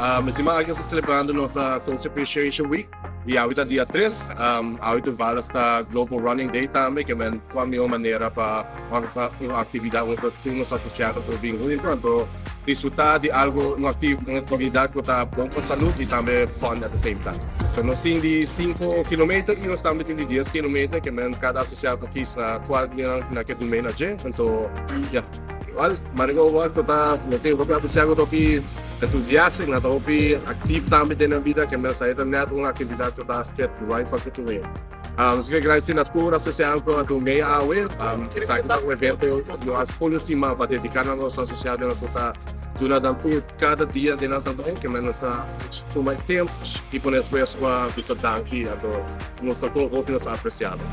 E siman aki nos ta celebrando nos Socio Appreciation Week y awe ta dia 3. Awe toevallig ta Global Running Day tambe, ke men cua miho manera pa organisa un actividad unda tur nos asociado por bin hunto anto disfruta di algo, un actividad cu ta bon pa salud y tambe fun at the same time. So nos tin di 5 kilometer y nos tambe tin di 10 kilometer, ke men cada asociado ta kies na cual di nan nan ke duna na dje. Anto ya. Igual, manera cu bo ta, nos tin hopi asociado cu ta hopi entusiastic, nan ta hopi actief tambe den nan bida, ke men sa e ta net un actividad cu ta fit right pa cu tur. Nos ke agradeci na tur asociado cu a duna awe. Esaki ta un evento cu a folio siman pa dedica na nos asociadonan cu ta duna nan tur cada dia den nan trabou, ke men nos ta tuma e tempo y pone esfuerso pa bisa danki, anto nos ta con hopi nos ta apreciado.